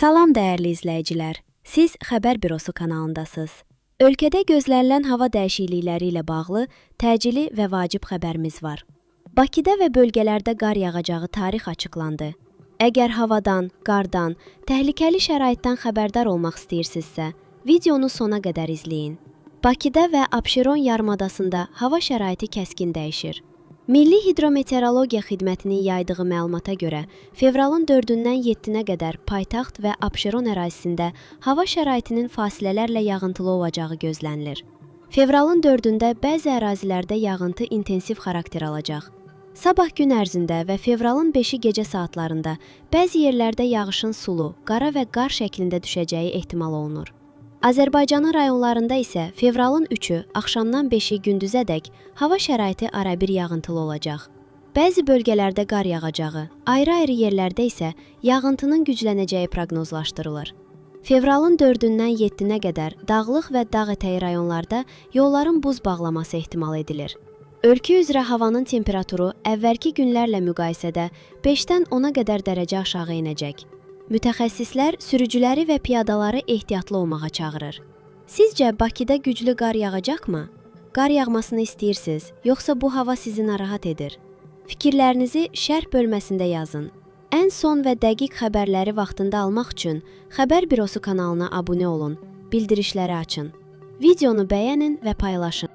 Salam dəyərli izləyicilər. Siz Xəbər Bürosu kanalındasınız. Ölkədə gözlənilən hava dəyişiklikləri ilə bağlı təcili və vacib xəbərimiz var. Bakıda və bölgələrdə qar yağacağı tarix açıqlandı. Əgər havadan, qardan, təhlükəli şəraitdən xəbərdar olmaq istəyirsinizsə, videonu sona qədər izləyin. Bakıda və Abşeron yarımadasında hava şəraiti kəskin dəyişir. Milli Hidrometeorologiya Xidmətinin yaydığı məlumata görə, fevralın 4-dən 7-nə qədər paytaxt və Abşeron ərazisində hava şəraitinin fasilələrlə yağıntılı olacağı gözlənilir. Fevralın 4-ündə bəzi ərazilərdə yağıntı intensiv xarakter alacaq. Sabah gün ərzində və fevralın 5-i gecə saatlarında bəzi yerlərdə yağışın sulu, qara və qar şəklində düşəcəyi ehtimal olunur. Azərbaycanın rayonlarında isə fevralın 3-ü axşamdan 5-i gündüzədək hava şəraiti arabir yağıntılı olacaq. Bəzi bölgələrdə qar yağacağı, ayrı-ayrı yerlərdə isə yağıntının güclənəcəyi proqnozlaşdırılır. Fevralın 4-dən 7-nə qədər dağlıq və dağ ətəyi rayonlarda yolların buz bağlaması ehtimal edilir. Ölkə üzrə havanın temperaturu əvvəlki günlərlə müqayisədə 5-dən 10-a qədər dərəcə aşağı enəcək. Mütəxəssislər sürücüləri və piyadaları ehtiyatlı olmağa çağırır. Sizcə Bakıda güclü qar yağacaqmı? Qar yağmasını istəyirsiniz, yoxsa bu hava sizi narahat edir? Fikirlərinizi şərh bölməsində yazın. Ən son və dəqiq xəbərləri vaxtında almaq üçün Xəbər Bürosu kanalına abunə olun, bildirişləri açın. Videonu bəyənin və paylaşın.